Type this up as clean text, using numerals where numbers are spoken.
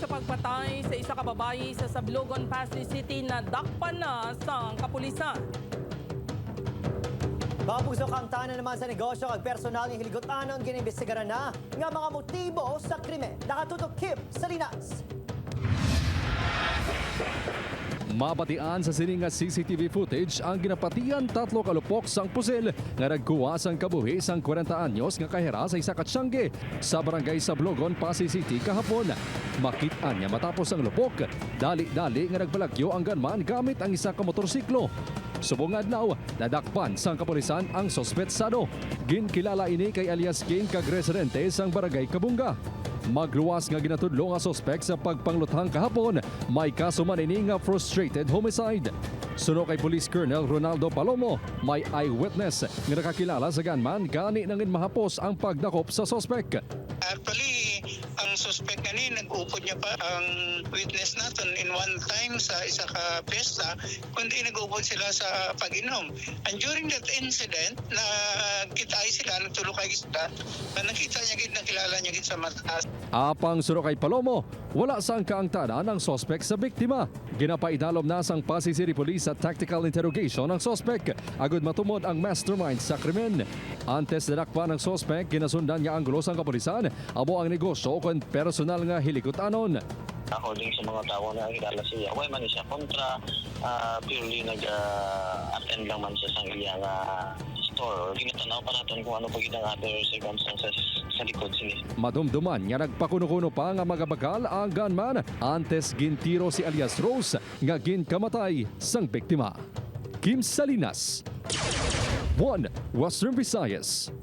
sa pagpatay sa isa ka babayi sa Sablogon, Pasig City, nadakpan na sa kapulisan. Mapugso kang tanan naman sa negosyo kag personal nga hiligutanon, ginimbestigaran na nga mga motibo sa krimen. Nakatutok Kim Salinas. Mabatian sa sini nga CCTV footage ang ginapatian tatlo kalupok sang pusil nga nagkuha sang kabuhi sang 40 anyos nga kahera sa isa ka tiyangge sa barangay Sablogon, Pasig City kahapon. Makit-an niya matapos ang lupok, dali-dali nga nagbalagyo ang gunman gamit ang isa ka motorsiklo. Subong adlaw, nadakpan sang kapulisan ang sospetsado. Ginkilala ini kay alias King kag residente sang barangay Kabunga. Magluwas nga ginatudlo nga sospek sa pagpangluthang kahapon, may kaso man ini nga frustrated homicide. Suno kay Police Colonel Ronaldo Palomo, may eyewitness nga nakakilala sa gunman, gani nangin mahapos ang pagdakop sa sospek. Actually, ang suspect nga ni, nag-upod niya pa ang witness naton in one time sa isa ka piyesta, kundi nag-upod sila sa pag-inom. And during that incident, na kita sila, nagtulukay sila, na nakita niya gid, nakilala niya gid sa mata. Apang suno kay Palomo, wala sang kaangtanan ang sospek sa biktima. Ginapaidalom na sang Pasig City Police sa tactical interrogation ang sospek agud matumod ang mastermind sa krimen. Antes nadakpan ang sospek, ginasundan niya ang gulo sang kapulisan, amo ang negosyo kon personal nga hiligutanon. According sa mga tao na kilala siya, why man siya kontra, purely nag-attend lang man siya sa iyang store. Ginatanaw pa natin kung ano pa gid ang other circumstances sa likod sini. Madumduman nga nagpakuno-kuno pa nga magabakal ang gunman antes gintiro si alias Rose nga ginkamatay sang biktima. Kim Salinas, 1 Western Visayas.